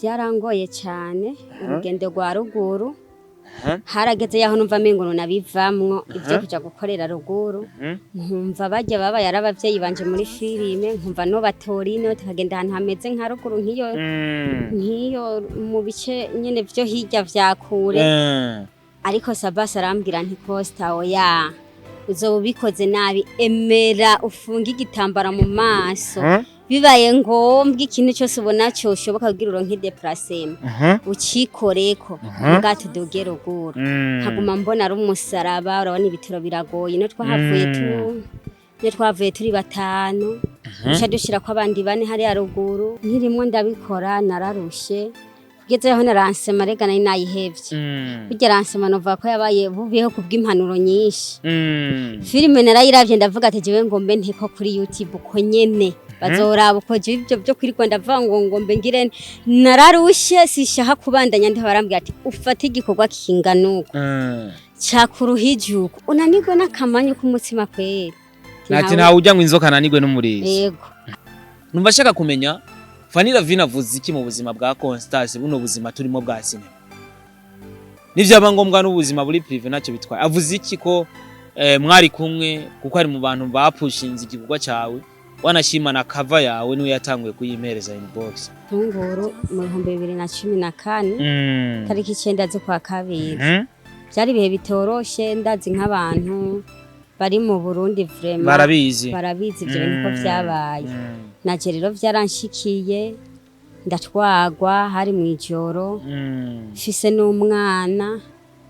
Vyarangoye cane urugendo rwa ruguru. Harageze yaho numva mengo nabivamwo ivyo kuja gukorera ruguru, nkumva barya babaye ari abavyeyi banje muri filime, nkumva no batora ino tukagenda ahantu hameze nka ruguru, nk'iyo mu bice nyene vyo hirya vya kure. Ariko Sabasi arambwira nti: "Costa, oya, uzoba ubikoze nabi, emera ufunge igitambara mu maso, bibaye ngombwa ikintu cyose ubona cyoshoboka kugira uronke déplacement ucikoreko, mbwa tuduge ruguru." Nkaguma mbona ari umusaraba. Urabona ibitaro biragoye. Ino twahavuye tu iyo twavuye turi batanu, duca dushirako abandi bane hariya ruguru. Nkirimwo ndabikora, nararushe kugeza aho na lancement rega nari nayihevye. Burya lancement novuga ko yabaye bubiyeho kubw'impanuro nyinshi. Filime narayiravye, ndavuga ati: "Jewe ngombe nteko kuri YouTube uko nyene bazoraba uko." Jewe ivyo byo kwirirwa ndavuga ngo ngombe ngire, nararushe, sishaka kubandanya. Ndiho barambwira ati: "Ufate igikorwa kingana uko cakuruhije uko, unanirwe n'akamanyu k'umutsima kweri?" Nati ntawe ujya ngo inzoka nanigwe n'umurizo. Yego. Numva ashaka kumenya Fanny Lavine avuze iki mu buzima bwa Constance, buno buzima turimo bwa sinema, nivyaba ngombwa n'ubuzima buri privé ntacyo bitwaye. Avuze iki ko mwari kumwe, kuko ari mu bantu bapushinze igikorwa cyawe, wanashima na cover yawe, niwe yatanguye kuyimpereza inbox. Tunguru mu 2014, tariki 9 z'ukwa kabiri. Byari ibihe bitoroshe. Ndazi nk'abantu bari mu Burundi vraiment barabizi. Barabizi ivyo bintu ko vyabaye. Naje rero vyaranshikiye, ndatwagwa, hari mw'ijoro, mfise n'umwana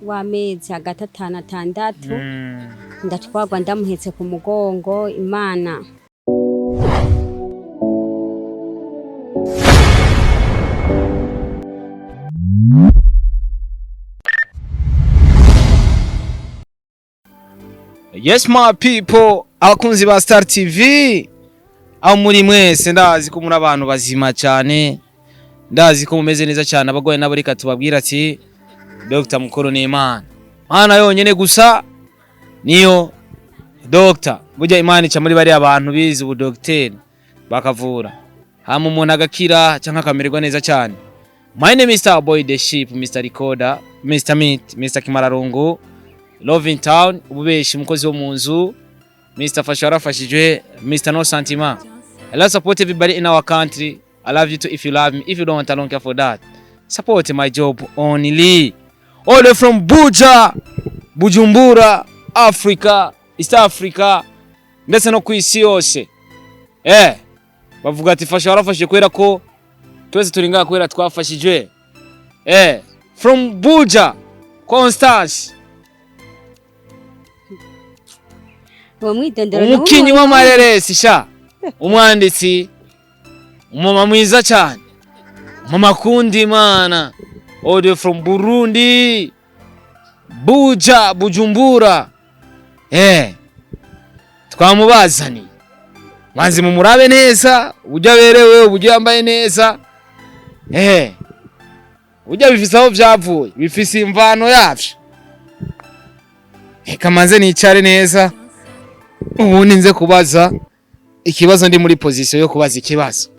w'amezi hagati 5 6. Ndatwagwa ndamuhetse ku mugongo. Imana. Yes, my people, abakunzi ba Star TV aho muri mwese, ndazi ko muri abantu bazima cyane, ndazi ko mumeze neza cyane. Abagwayi nabo reka tubabwira ati Dr. Mukuru ni Imana, Imana yonyene gusa niyo Dr. Burya Imana ica muri bariya abantu bize ubudokiteri bakavura, hama umuntu agakira cyangwa akamererwa neza cyane. My name is Star Boy the Ship, Mr. Recorder, Mr. Meat, Mr. Kimararungu, Love in Town, ububeshi, umukozi wo mu nzu, Mr. Fasha warafashijwe, Mr. No Sentiment. I love support everybody in our country. I love you too if you love me. If you don't, I don't care for that. Support my job only. All the way from Buja, Bujumbura, Africa, East Africa, ndetse no ku isi yose. Bavuga ati fasha warafashije kubera ko twese turi ngaha kubera twafashijwe. From Buja, Constance. Uwo mwidondoro ni Umukinyi uw'umuntu. W'amareresi sha, umwanditsi, umumama mwiza cyane, mama kundi Imana, all the way from Burundi, Buja, Bujumbura. Twamubazaniye manzi mumurabe neza uburyo aberewe, uburyo yambaye neza. Burya bifise aho vyavuye, bifise imvano yavyo. Reka manze nicare neza, ubundi nze kubaza ikibazo. Ndi muri position yo kubaza ikibazo.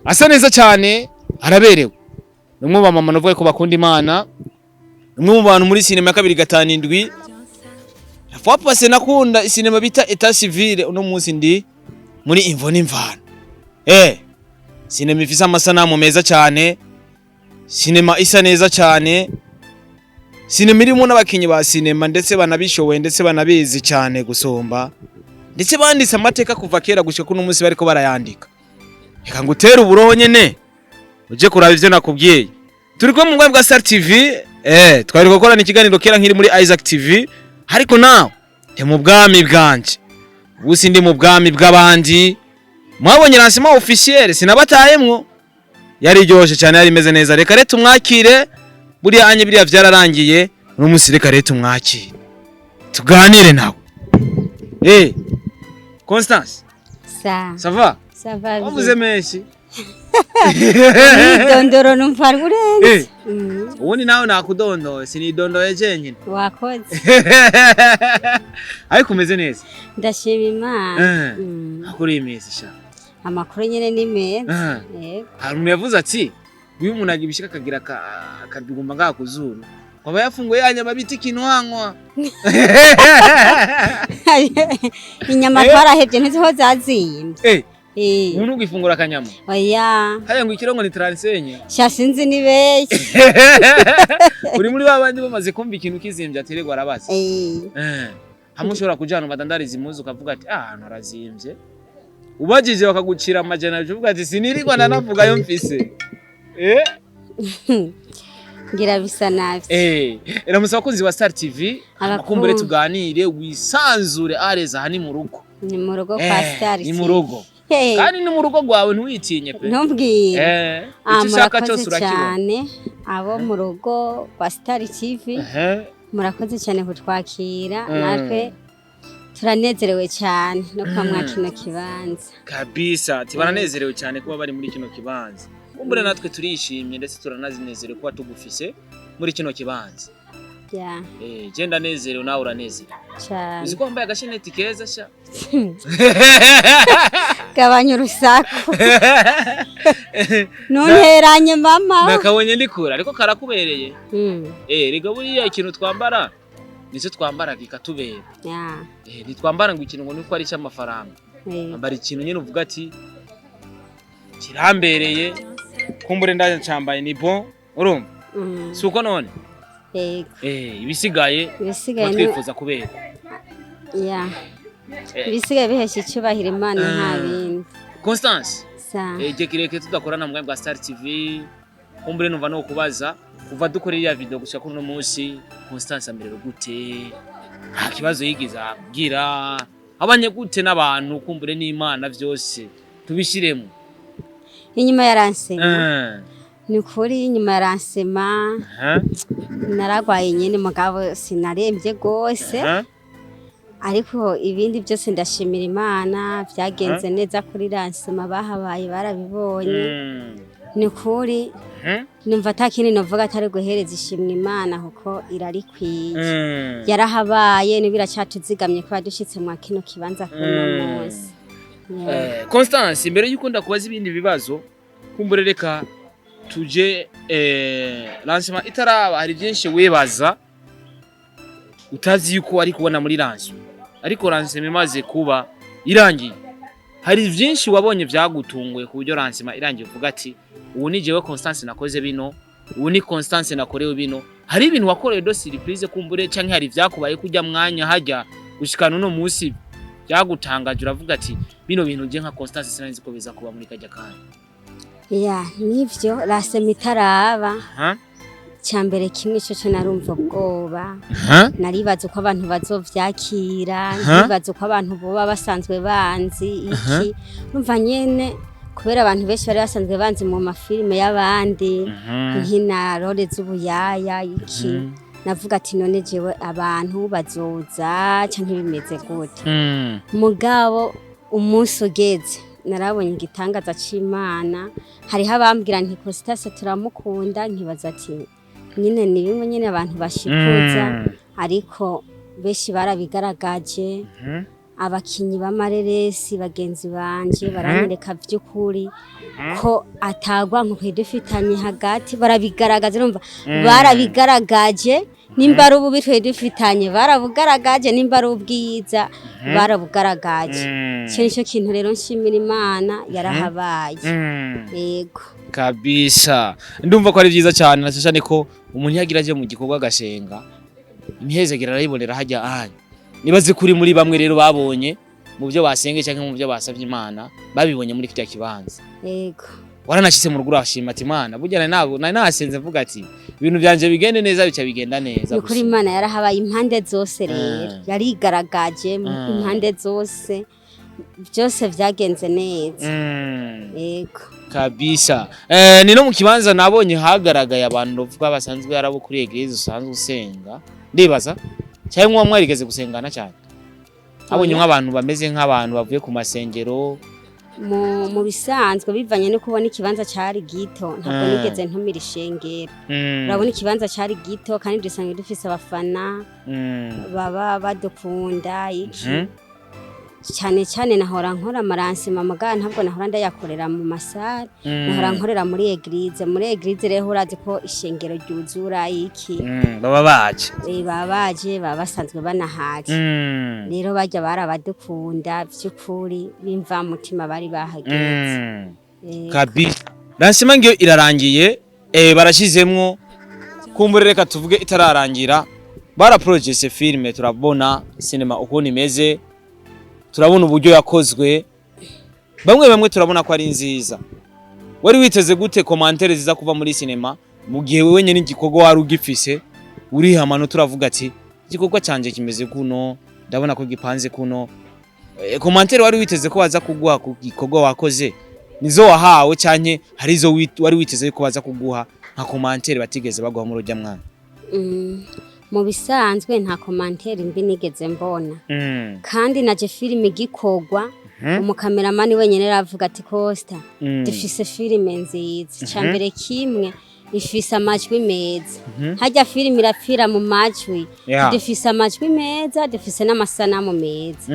Asa neza cyane, araberewe. Ni umwe mu bamama navuga ko bakunda Imana, ni umwe mu bantu muri sinema ya 257. Fois passée nakunda sinema bita État Civil, uno munsi ndi muri Imvo n'Imvano. Sinema ifise amasanamu meza cyane, sinema isa neza cyane, sinema irimo n'abakinyi ba sinema ndetse banabishoboye, ndetse banabizi cyane gusumba, ndetse banditse amateka kuva kera gushika kuno munsi bariko barayandika. Reka ngutere uburoho nyene uje kuraba ivyo nakubwiye. Turi kumwe mu bwami bwa Star TV. Twari gukorana ikiganiro kera nkiri muri Isaac TV, ariko nawe ndi mu bwami bwanje, ubu ndi mu bwami bw'abandi. Mwabonye lancement officiel, sinabatayemwo, yari iryoshe cyane, yari imeze neza. Reka rero tumwakire. Buriya anye biriya vyararangiye, uno munsi reka rero tumwakire tuganire nawe. Constance. Sa. Ça va? Ça va bien. Wavuze menshi. Umwidondoro numva urenze. Ubundi nawe nakudondoye, sinidondoye jenyine. Wakoze. Ariko umeze neza? Ndashima Imana. Amakuru y'iminsi sha? Amakuru nyine ni meza. Eh. Yego. Hari umuntu yavuze ati Uyu umuntu agibishika akagira akadugumba ngaha kuzuru, kwaba yafunguye ya nyama bita ikinwankwa. Inyama twarahevye, ntiziho zazimbye. Umuntu ugifungura akanyama? Oya. Haya ngo ikirongo ni transenye. Sha, sinzi, ni benshi. Uri muri ba bandi bamaze kumva ikintu kizimbye atererwa arabaza. Hamwe ushobora kuja ahantu badandariza impuzu ukavuga ati: "Ah, ahantu harazimvye." Ubajije bakagucira 200, uvuga ati: "Sinirirwa ndanavuga yo mfise." Ngira bisa nabi. Eramusa abakunzi ba Star TV. Abakunzi. Akumbure tuganire wisanzure, areza aha ni mu rugo. Ni mu rugo kwa Star. Ni mu rugo. Hey, kandi ni mu rugo rwawe, ntiwitinye pe. Ntumbwire. Ah, Icyo ushaka murakoze cyose urakibona. cyane abo mu rugo kwa Star TV. Murakoze cyane kutwakira. Natwe turanezerewe cyane no kuba mwa kino kibanza. Kabisa, ati baranezerewe cyane kuba bari muri kino kibanza. Kumbure natwe turishimye ndetse turanazinezerewe kuba tugufise muri kino kibanza. Ya. Je ndanezerewe, nawe uranezerewe. Cyane. Uzi ko wambaye agasheneti keza sha? Gabanya urusaku, ntunteranye mama. Nakabonye ndikura, ariko karakubereye. Rega buriya ikintu twambara nicyo twambara kikatubera. Ntitwambara ngo ikintu ngo nuko ari icy'amafaranga. Ambara ikintu nyine uvuga ati: "Kirambereye, kumbure ndacambaye ni bon." Urumva? Si uko none? Yego. Ibisigaye ibisigaye tuba ni twifuza kubera. Ya. Ibisigaye bihesha icyubahiro Imana, nta bindi. Constance, Sa. Igihe kirekire tudakorana mu bwa Star TV, kumbure numva no kubaza: kuva dukora iriya video gushika kuri uno munsi, Constance amerewe gute? Nta kibazo yigize abwira? Abanye gute n'abantu, kumbure n'Imana, vyose tubishiremo? Inyuma ya lancement, ni ukuri inyuma ya lancement naragwaye nyine, mugabo sinarembye rwose. Ariko ibindi byose ndashimira Imana, byagenze neza kuri lancement, bahabaye barabibonye. Ni ukuri numva ata kindi novuga atari guhereza ishimwe Imana, kuko irarikwiye. Yarahabaye, niba iracatuzigamye kuba dushitse mwa kino kibanza kuno munsi. Yeah. Constance, imbere yuko ndakubaza ibindi bibazo, kumbure reka tuje lancement itaraba, hari byinshi wibaza utazi yuko wari kubona muri lancement, ariko lancement imaze kuba irangiye, hari byinshi wabonye byagutunguye, ku buryo lancement irangiye uvuga ati: "Ubu ni jewe Constance nakoze bino, ubu ni Constance nakorewe bino." Hari ibintu wakorewe de surprise kumbure, canke hari vyakubaye kujya mwanya hajya gushikana uno munsi byagutangaje, uravuga ati: "Bino bintu je nka Constance sinari ko biza kuba muri kajya kanya"? Ya, nivyo, lancement itaraba, ha cya mbere kimwe cyo narumva ubwoba. Ha naribaza uko abantu bazovyakira, Aha. nkibaza uko abantu boba basanzwe banzi iki, numva nyene kubera abantu benshi bari basanzwe banzi mu mafilime y'abandi, nkina rôle z'ubuyaya iki, navuga ati: "None jewe abantu bazoza canke bimeze gute?" Mugabo umunsi ugeze narabonye igitangaza c'Imana. Hariho abambwira nti: "Constance turamukunda." Nkibaza ati: "Nyine ni bimwe nyine abantu bashikuza." Ariko benshi barabigaragaje, abakinyi b'amareresi bagenzi banje baranyereka vy'ukuri ko atagwa nko dufitanye hagati, barabigaragaza. Urumva, barabigaragaje. Nimba ari ububi twari dufitanye barabugaragaje, nimba ari ubwiza barabugaragaje. Icyo nicyo kintu rero nshimira Imana, yarahabaye. Yego. Kabisa, ndumva ko ari byiza cyane, na cyane ko umuntu yagira aje mu gikorwa agashenga, imihezagiro arayibonera hajya ahanye. Nibaze kuri muri bamwe rero babonye mu byo basenge cyangwa mu byo basabye Imana, babibonye muri kirya kibanza. Yego. Waranashitse mu rugo urashima ati: "Imana burya nari nabo nari nasenze mvuga ati ibintu byanje bigende neza, bica bigenda neza." Ni ukuri Gusa. Imana yarahabaye impande zose rero. Yarigaragaje mu impande zose, byose byagenze neza. Yego. Kabisa, ni no mu kibanza nabonye hagaragaye abantu bavuga basanzwe arabo kuri église usanzwe usenga, ndibaza cyangwa mwarigeze gusengana cyane, abonye Oya. nk'abantu bameze nk'abantu bavuye ku masengero. Mu bisanzwe, bivanye no kubona ikibanza cari gito, ntabwo nigeze ntumira ishengero. Urabona ikibanza cari gito, kandi dusanzwe dufise abafana baba badukunda iki. Cyane cyane nahora nkora ama lancement, mugabo ntabwo nahora ndayakorera mu ma salles. Nahora nkorera muri église. Muri église rero urazi ko ishengero ryuzura iki. Baba baje. Baba baje, baba basanzwe banahari. Rero bajya barabadukunda by'ukuri, bimva mutima bari bahageze. Kabisa, lancement ngiyo irarangiye, barashizemwo kumbure, reka tuvuge itararangira, baraprojese filme, turabona cinema ukuntu imeze, turabona uburyo yakozwe, bamwe bamwe turabona ko ari nziza. Wari witeze gute commentaires ziza kuva muri cinema, mu gihe wewe nyene igikorwa wari ugifise uriha amanota, uravuga ati igikorwa canje kimeze kuno, ndabona ko gipanze kuno? Commentaire wari witeze ko baza kuguha ku gikorwa wakoze nizo wahawe, canke hari izo wari witeze ko baza kuguha nka commentaire batigeze baguha muri urya mwana? Mu bisanzwe nta commentaire mbi nigeze mbona. Kandi naje filime igikorwa, umukameramani wenyine aravuga ati: "Costa, dufise filime nziza. Icya mbere kimwe, ifise amajwi meza." Hajya filime irapfira mu majwi. Dufise amajwi meza, dufise n'amasanamu meza.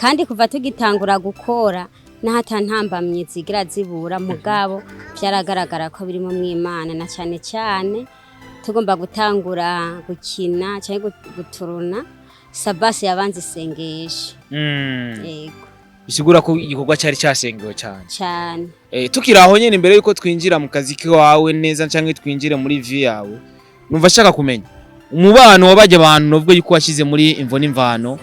Kandi kuva tugitangura gukora, n'aho ata ntambamyi zigira zibura, mugabo byaragaragara ko birimo mw'Imana, na cyane cyane tugomba gutangura gukina cyangwa guturuna, Sabasi yabanza isengesho. Yego. Bisigura ko igikorwa cyari cyasengewe cyane. Cyane. Tukiri aho nyene, imbere yuko twinjira mu kazi kiwawe neza canke twinjire muri vie yawe, numva ashaka kumenya umubano wabajya abantu novuga yuko washize muri Imvo n'Imvano,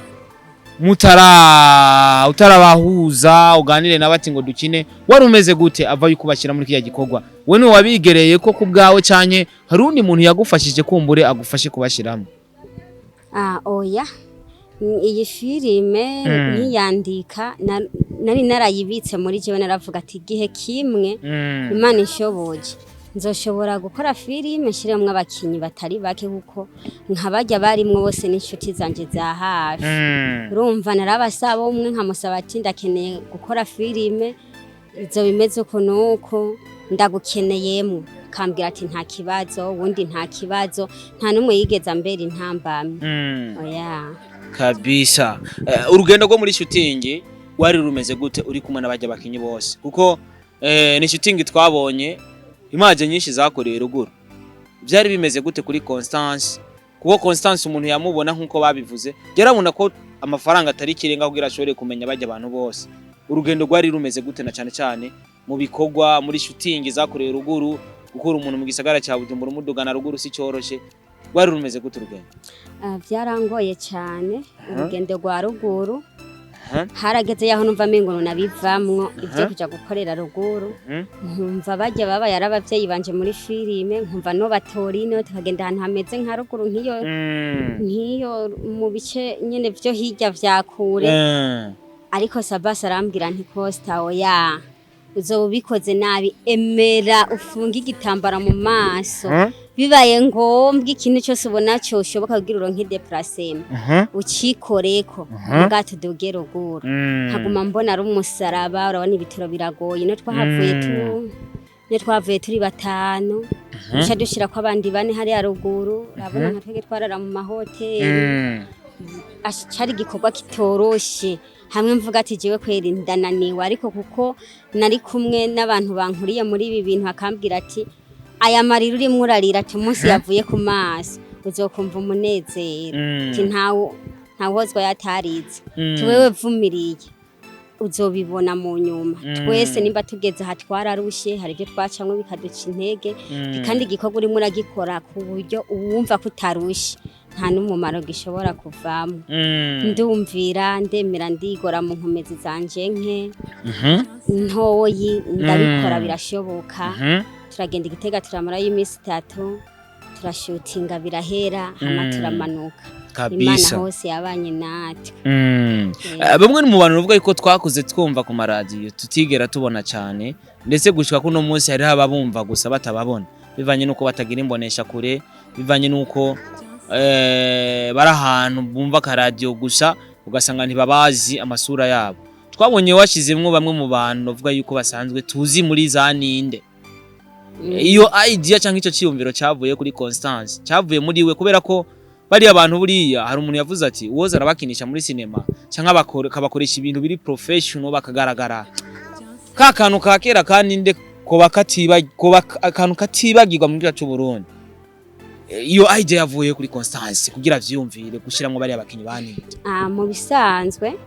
mutara utarabahuza uganire nabo ati ngo dukine, wari umeze gute ava yuko bashyira muri kiriya gikorwa? We ni wabigereye ko ku bwawe, canke hari undi muntu yagufashije kumbure agufashe kubashiramo? Ah, oya. Iyi filime nkiyandika nari narayibitse muri jewe, naravuga ati igihe kimwe Imana inshoboye nzoshobora gukora filime nshiremwo abakinyi batari bake, kuko nka barya barimwo bose n'inshuti zanje za hafi. Urumva narabasaba, umwe nkamusaba ati ndakeneye gukora filime izo bimeze uku nuku, ndagukeneyemwo, akambwira ati nta kibazo, uwundi nta kibazo. Nta n'umwe yigeze ambera intambamyi, oya. Kabisa. Urugendo rwo muri shooting wari rumeze gute uri kumwe n'abajya bakinyi bose? Kuko ni shooting twabonye imaje nyinshi zakorewe ruguru. Byari bimeze gute kuri Constance? Kuko Constance umuntu yamubona nkuko babivuze, yarabona ko amafaranga atari ikirenga kugira ashobore kumenya bajya abantu bose. Urugendo rwari rumeze gute, na cyane cyane mu bikorwa muri shooting zakorewe ruguru? Gukura umuntu mu gisagara cya Bujumbura umudugana ruguru si cyoroshe. Rwari rumeze gute urugendo? Ah, byarangoye cyane urugendo rwa ruguru. Harageze yaho numva mengo nabivamwo ibyo kuja gukorera ruguru. Nkumva bajya babaye ari abavyeyi banje muri filime, nkumva no batora ino tukagenda ahantu hameze nka ruguru, nk'iyo nk'iyo mu bice nyene vyo hirya vya kure. Ariko Sabasi arambwira nti: "Costa, oya, uzoba ubikoze nabi, emera ufunge igitambara mu maso, bibaye ngombwa ikintu cyose ubona cyoshoboka kugira uronke déplacement ucikoreko, muga tuduge ruguru." Nkaguma mbona ari umusaraba. Urabona ibitaro biragoye, no twahavuye tu niyo twavuye turi batanu, duca dushira ko abandi bane hariya ruguru. Urabona nka twebwe twarara mu mahoteli. Cari igikorwa kitoroshe, hamwe mvuga ati jewe kweri ndananiwe, ariko kuko nari kumwe n'abantu bankuriye muri ibi bintu, akambwira ati aya marira urimwo urarira, ati umunsi yavuye ku maso uzokumva umunezero, ati ntawe ntawuhozwa yatarize, tuwewe vumiriye uzobibona mu nyuma. Twese nimba tugeze aha twararushe, hari ibyo twacamwe bikaduca intege. Kandi igikorwa urimo uragikora ku buryo uwumva ko utarushe, nta n'umumaro gishobora kuvamo. Ndumvira, ndemera, ndigora mu nkomezi zanje nke ntoyi, ndabikora, birashoboka. Turagenda Igitega, turamarayo iminsi 3, turashutinga, birahera, hama turamanuka. Imana hose yabanye natwe. Bamwe mu bantu bavuga yuko twakuze twumva ku maradiyo tutigera tubona cyane, ndetse gushika kuno munsi hariho ababumva gusa batababona, bivanye nuko batagira imbonesha kure, bivanye nuko bari ahantu bumva akaradiyo gusa, ugasanga ntibabazi amasura yabo. Twabonye washizemwo bamwe mu bantu bavuga yuko basanzwe tuzi muri za ninde. Iyo idea cyangwa icyo cyiyumviro cyavuye kuri Constance, cyavuye muri we, kubera ko Bariya bantu buriya hari umuntu yavuze ati uwoza arabakinisha muri sinema canke akabakoresha ibintu biri professional, bakagaragara ka kantu ka kera, kandi nde koba katiba, koba akantu katibagirwa mu gihugu cy'u Burundi. Iyo idea yavuye kuri Constance kugira vyiyumvire gushiramwo bariya bakinyi baninde? Ah, mu bisanzwe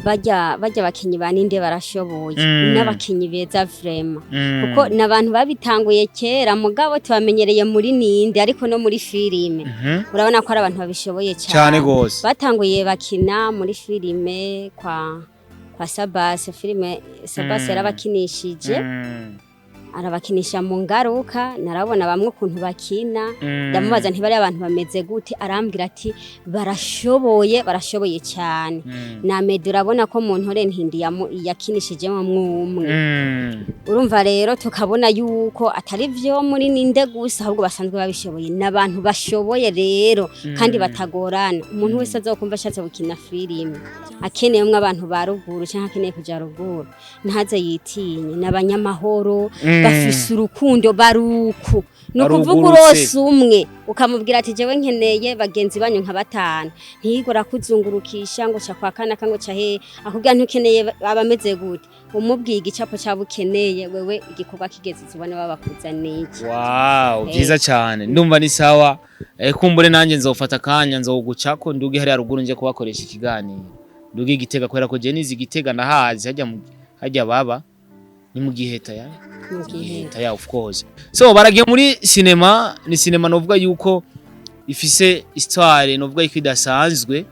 bajya abakinyi ba Ninde barashoboye, n'abakinyi beza vraiment, kuko n'abantu babitanguye kera, mugabo tubamenyereye muri Ninde, ariko no muri filime urabona ko ari abantu babishoboye cyane cyane. Gose. Batanguye bakina muri filime kwa Sabase, filime Sabase yarabakinishije, arabakinisha mu ngaruka. Narabona bamwe ukuntu bakina, ndamubaza ntibari abantu bameze gute, arambwira ati barashoboye, barashoboye cyane. Na Meddy urabona ko mu Ntore Ntindi yakinishijemo mwumwe. Urumva rero tukabona yuko atari vyo muri Ninde gusa, ahubwo basanzwe babishoboye, n'abantu bashoboye rero kandi batagorana. Umuntu wese azokumva ashatse gukina filime, akeneyemwo abantu ba ruguru canke akeneye kuja ruguru, ntaze yitinye, n'abanyamahoro, bafise urukundo, baruku ni ukuvuga Barugurutse. urose umwe ukamubwira ati jewe nkeneye bagenzi banyu nka batanu, ntiyigora kuzungurukisha ngo ca kwa kanaka, ngo ca hehe. Akubwira ntukeneye abameze gute, umubwiye igicapo cyaba ukeneye wewe, igikorwa kigeze ubona babakuzaniye. Wow, byiza cyane, ndumva ni sawa. Kumbure nanjye nzofata akanya nzogucako nduge hariya ruguru nje kubakoresha ikiganiro, nduge Igitega, kubera ko je nizi Igitega, ndahazi hajya hajya baba ni mu Giheta ya Mu gihe Giheta ya, of course. So baragiye muri cinema, ni cinema novuga yuko ifise histoire novuga yuko idasanzwe.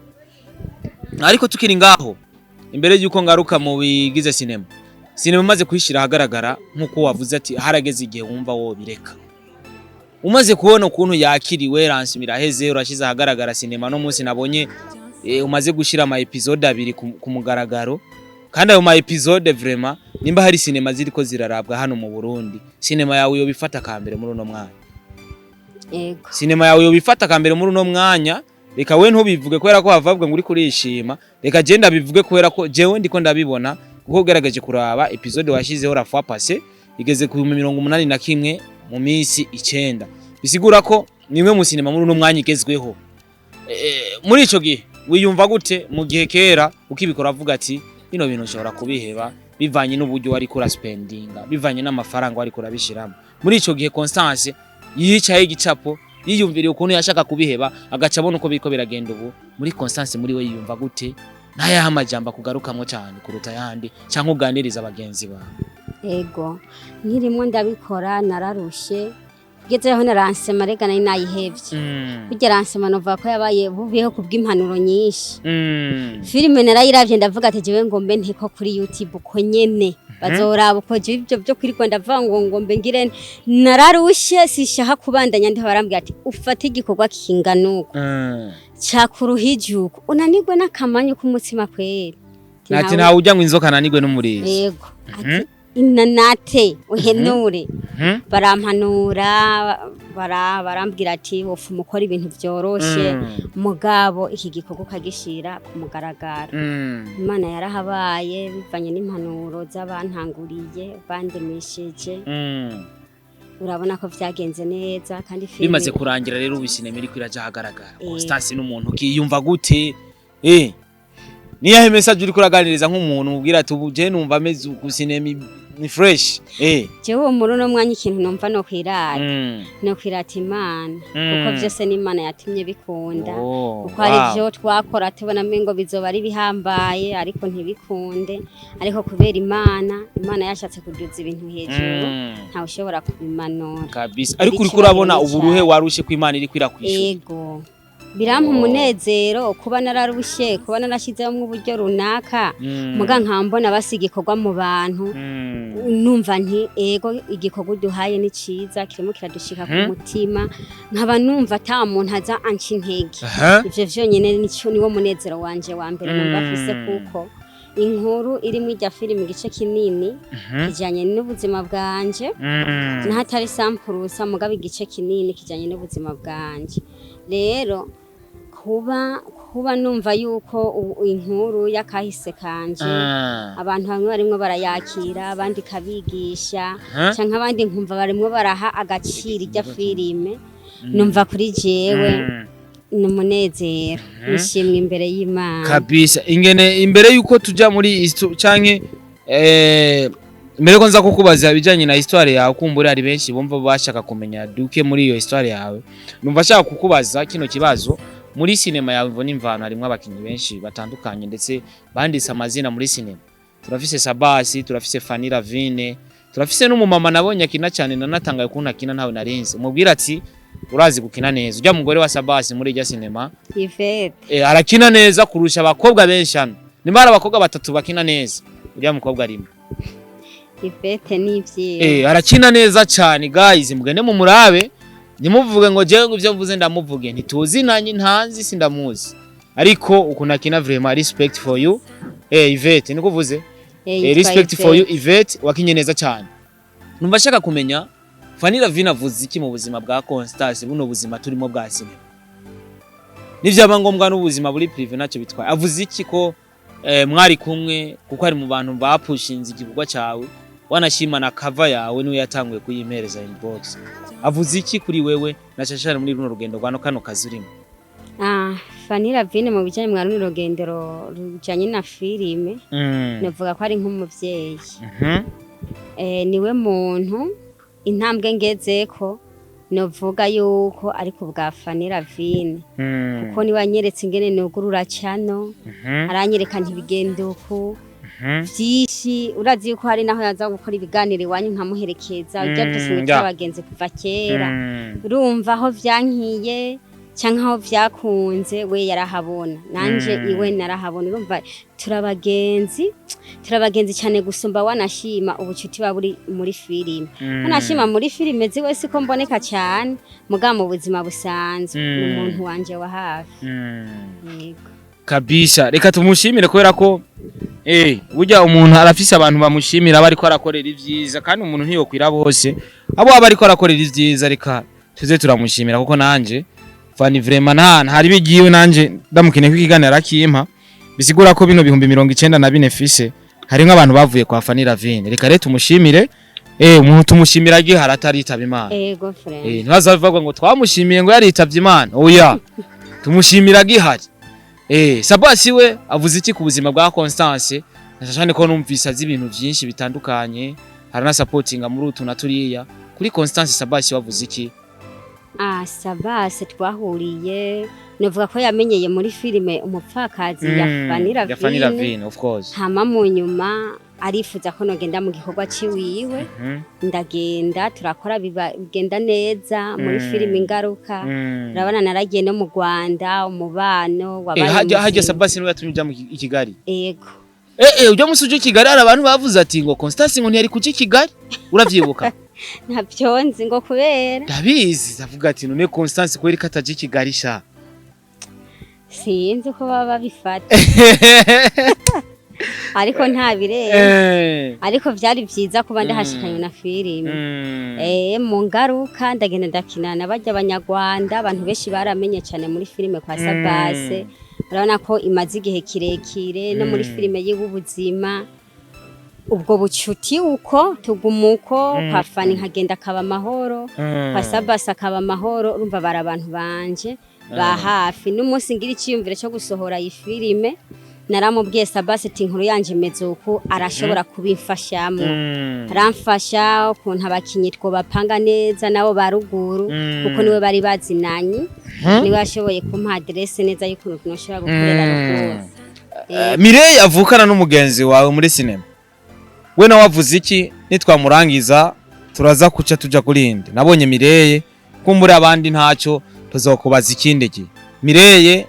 Ariko tukiri ngaho, imbere yuko ngaruka mu bigize cinema, cinema imaze kuyishira ahagaragara, nkuko wavuze ati harageze igihe wumva wo bireka, umaze kubona ukuntu yakiriwe, lancement iraheze, urashize ahagaragara cinema, no munsi nabonye umaze gushira ama episode abiri ku mugaragaro, kandi ayo ma episode vraiment, nimba hari cinema ziriko zirarabwa hano mu Burundi, cinema yawe yo bifata kambere muri uno mwanya. Ego. Cinema yawe yo bifata kambere muri uno mwanya. Reka we ntubivuge kubera ko havavuga ngo uri kurishima, reka je ndabivuge kubera ko jewe ndiko ndabibona, kuko ugerageje kuraba episode washizeho la fois passée igeze ku 81 mu minsi 9, bisigura ko nimwe mu cinema muri uno mwanya igezweho. Muri ico gihe wiyumva gute, mu gihe kera ukibikora avuga ati bino bintu ushobora kubiheba, bivanye n'uburyo wari kura spendinga, bivanye n'amafaranga wari kurabishiramo? Muri ico gihe Constance yicaye igicapo, yiyumviriye ukuntu yashaka kubiheba, agaca abona uko biriko biragenda ubu, muri Constance muri we yiyumva gute? N'ayahe amajambo akugarukamwo cyane kuruta ayandi, canke uganiriza bagenzi bawe? Ego, nkirimwo ndabikora nararushe, kugezeho na lancement rega nari nayihevye. Burya lancement novuga ko yabaye bubiyeho kubw'impanuro nyinshi. Filime narayiravye, ndavuga ati jewe ngombe nteko kuri YouTube uko nyene bazoraba uko jewe ivyo byo kwirirwa ndavuga ngo mbe ngire nararushe, sishaka kubandanya. Ndiho barambwira ati ufate igikorwa kingana uko cakuruhije uko, unanirwe n'akamanyu k'umutsima kweri. Ati Ati ntawe ujya ngo inzoka ananirwe n'umurizo. Yego, ati inanate uhenure. Barampanura, barambwira ati wofu mukora ibintu vyoroshe, mugabo iki gikorwa ukagishira ku mugaragaro. Imana yarahabaye bivanye n'impanuro z'abantanguriye bandemesheje. Urabona ko vyagenze neza kandi filime Bimaze kurangira rero, ubu sinema iriko iraja ahagaragara, Constance n'umuntu ukiyumva gute? Niyahe message uriko uraganiriza nk'umuntu ubwira ati ubu je numva ameze uku, sinema ni fresh? Jewe muri uno mwanya ikintu numva no kwirata, no kwirata Imana, kuko vyose n'Imana yatumye bikunda, kuko hari ivyo twakora tubona ngo bizoba ari bihambaye ariko ntibikunde, ariko kubera Imana, Imana yashatse kuduza ibintu hejuru, ntawe ushobora kubimanura. Kabisa, ariko uriko urabona uburuhe warushe ko Imana iriko irakwishura? Ego, birampa umunezero kuba nararushe, kuba narashizemo uburyo runaka, muga nkambona basiga igikorwa mu bantu, numva nti ego, igikorwa uduhaye ni ciza, kirimo kiradushika ku mutima, nkaba numva ata muntu aza anca intege. Ivyo vyonyene nico niwo munezero wanje wa mbere numva afise, kuko inkuru irimwo irya filime igice kinini kijanye n'ubuzima bwanje, n'ahatari sampurusa, mugabo igice kinini kijanye n'ubuzima bwanje. Rero kuba numva yuko inkuru y'akahise kanje abantu bamwe barimwo barayakira, abandi kabigisha, canke abandi nkumva barimwo baraha agaciro irya filime, numva kuri jewe. Ni umunezero, nishimwe imbere y'Imana. Kabisa. Ingene imbere yuko tuja muri canke mbere ko nza kukubaza ibijanye na histoire yawe, kumbura hari benshi bumva bashaka kumenya duke muri iyo histoire yawe, numva ashaka kukubaza kino kibazo: muri sinema yawe Imvo n'Imvano harimwo abakinyi benshi batandukanye, ndetse banditse amazina muri sinema. Turafise Sabasi, turafise Fanny Ravine, turafise n'umumama nabonye akina cyane, nanatangaye ukuntu akina, ntawe narinzi. Umubwira ati urazi gukina neza, ujya mugore wa Sabasi muri irya sinema. Yvette. Arakina neza kurusha abakobwa benshi hano. Nimba hari abakobwa batatu bakina neza, ujya mukobwa arimo. Yvette ni ivyiwe. Arakina neza cyane guys, mugende mu murabe, ntimuvuge ngo jewe ngo ivyo mvuze ndamuvuge, ntituzinanye, ntanzi, sindamuzi, ariko ukuntu akina, vraiment respect for you. Yvette niko uvuze? Yitwa Respect for you. Yvette. Yvette, wakinye neza cyane. Numva ashaka kumenya Fanny Lavine avuze iki mu buzima bwa Constance, buno buzima turimo bwa sinema, nivyaba ngombwa n'ubuzima buri privé ntacyo bitwaye. Avuze iki ko mwari kumwe, kuko ari mu bantu bapushinze igikorwa cyawe, wanashima na cover yawe, niwe yatanguye kuyimpereza inbox. Avuze iki kuri wewe na cyane muri runo rugendo rwa no kano kazi urimo? Ah, Fanny Lavine mu bijanye mwa runo rugendo rujanye na filime, navuga ko ari nk'umuvyeyi. Niwe muntu intambwe ngezeko novuga yuko ari ku bwa Fanny Lavine, kuko niwe anyeretse ingene nugurura channel, aranyereka ntibigenda uku, vyinshi. Urazi yuko hari naho yaza gukora ibiganiro iwanyu nkamuherekeza, ujya dusinye tw'abagenzi kuva kera. Urumva aho vyankiye canke aho vyakunze, we yarahabona, nanje iwe narahabona. Urumva turabagenzi, turabagenzi cyane gusumba wanashima ubucuti buba buri muri filime. Wanashima muri filime ziwe siko mboneka cyane, muga mu buzima busanzwe ni umuntu wanje wa hafi. Yego. Kabisa, reka tumushimire kubera ko burya umuntu arafise abantu bamushimira aba ariko arakorera ivyiza, kandi umuntu ntiyokwira bose abo aba ariko arakorera ivyiza. Reka tuze turamushimira, kuko nanje Fanny vraiment nta hari bigiwe nanje ndamukeneye ko ikiganiro arakimpa, bisigura ko bino 94,000 fise harimwo abantu bavuye kwa Fanny Lavine. Reka rero tumushimire. Umuntu tumushimira agihari ataritaba Imana. Ego friend. Ntibazavuga ngo twamushimiye ngo yaritavye Imana. Oya, tumushimira agihari. Sabasi we avuze iki ku buzima bwa Constance, cyane ko numvise azi ibintu byinshi bitandukanye, harana supportinga muri utu na turiya? Kuri Constance, Sabasi wavuze iki? Ah, Sabase twahuriye, novuga ko yamenyeye muri filime Umupfakazi ya Fanny Ya Fanny Lavine. Lavine, of course. Hama mu nyuma arifuza ko nogenda mu gikorwa ciwiwe, ndagenda, turakora, bigenda neza muri filime Ingaruka. Urabona naragiye no mu Rwanda, umubano wabaye Hajya muzima. Sabasi niwe yatumye uja mu i Kigali? Ego. Ujya musi uje i Kigali, hari abantu bavuze ati ngo Constance ngo ntiyari kuja i Kigali, uravyibuka? Ntabyo nzi ngo kubera. Ndabizi, ndavuga ati none Constance kweri ko ataja i Kigali sha? Sinzi uko baba babifata, ariko nta birenze. Ariko vyari vyiza kuba ndahashikanywe na filime. Mu Ngaruka ndagenda ndakinana barya abanyarwanda, abantu benshi baramenye cyane muri filime kwa Sabase. Urabona ko imaze igihe kirekire no muri filime y'ubuzima. Ubwo bucuti uko tuguma uko, kwa Fani nkagenda akaba amahoro, kwa Sabase akaba amahoro. Urumva bari abantu banje ba hafi. N'umunsi ngira iciyumviro cyo gusohora iyi filime, naramubwiye Sabase ati inkuru yanje imeze uku, arashobora kubimfashamo. Aramfasha ukuntu abakinyi twobapanga neza nabo ba ruguru, kuko niwe bari bazinanye, niwe yashoboye kumpa adresse neza y'ukuntu tunoshobora gukorera ruguru. Mireille avukana n'umugenzi wawe muri sinema, we nawe avuze iki? Nitwamurangiza turaza kuca tuja kuri indi. Nabonye Mireille, kumbura abandi ntacyo tuzokubaza ikindi gihe. Mireille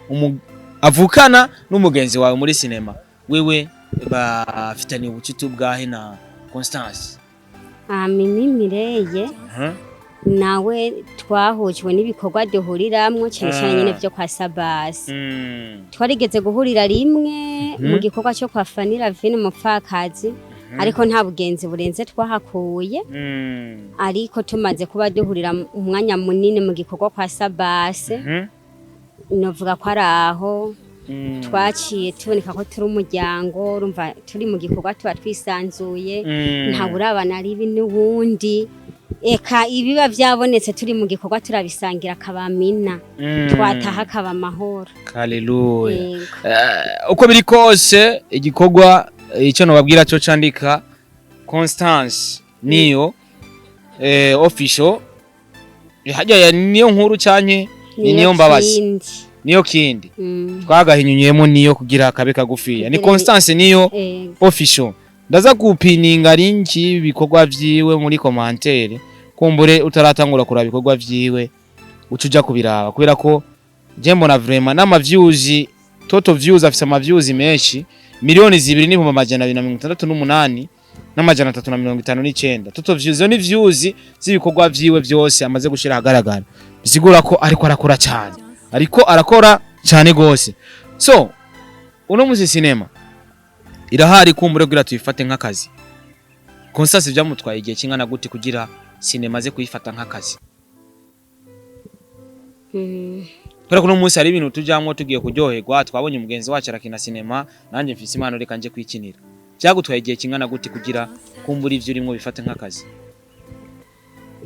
avukana n'umugenzi wawe muri sinema, wewe bafitaniye ubucuti bwahe na Constance? Ah, Mimi Mireye nawe twahujwe n'ibikorwa duhuriramwo cyane cyane nyine byo kwa Sabasi. Twarigeze guhurira rimwe mu gikorwa cyo kwa Fanny Lavine Umupfakazi, ariko nta bugenzi burenze twahakuye. Ariko tumaze kuba duhurira umwanya munini mu gikorwa kwa Sabase, novuga ko ari aho. Twaciye tuboneka ko turi umuryango. Urumva, turi mu gikorwa tuba twisanzuye, nta burabana ribi n'uwundi. Eka, ibiba vyabonetse turi mu gikorwa turabisangira, akabamina, twataha akaba amahoro. Haleluya. Yego. Uko biri kose, igikorwa icyo nobabwira cyo candika Constance niyo official. Hajya ya niyo nkuru canke ni niyo mbabazi? Kindi. Niyo kindi. Twagahinyunyemo niyo kugira kabe kagufiya ni Constance niyo official. Ndaza gupininga link y'ibikorwa vyiwe muri commentaire, kumbure utaratangura kuraba ibikorwa vyiwe uca uja kubiraba, kubera ko je mbona vraiment n'ama views, total views, afise ama views menshi, 2,268,359 total views. Izo ni views z'ibikorwa vyiwe vyose amaze gushira ahagaragara, bisigura ko ariko arakora cyane, ariko arakora cyane gose. So uno musi cinema irahari, kumbure kugira tuyifate nk'akazi. Constance byamutwaye igihe kingana gute kugira cinema aze kuyifata nk'akazi? Kubera ko uno munsi hari ibintu tujamwo tugiye kuryoherwa, twabonye umugenzi wacu arakina sinema, nanjye mfise impano, reka nje kwikinira. Byagutwaye igihe kingana gute kugira kumbura ivyo urimo bifate nk'akazi?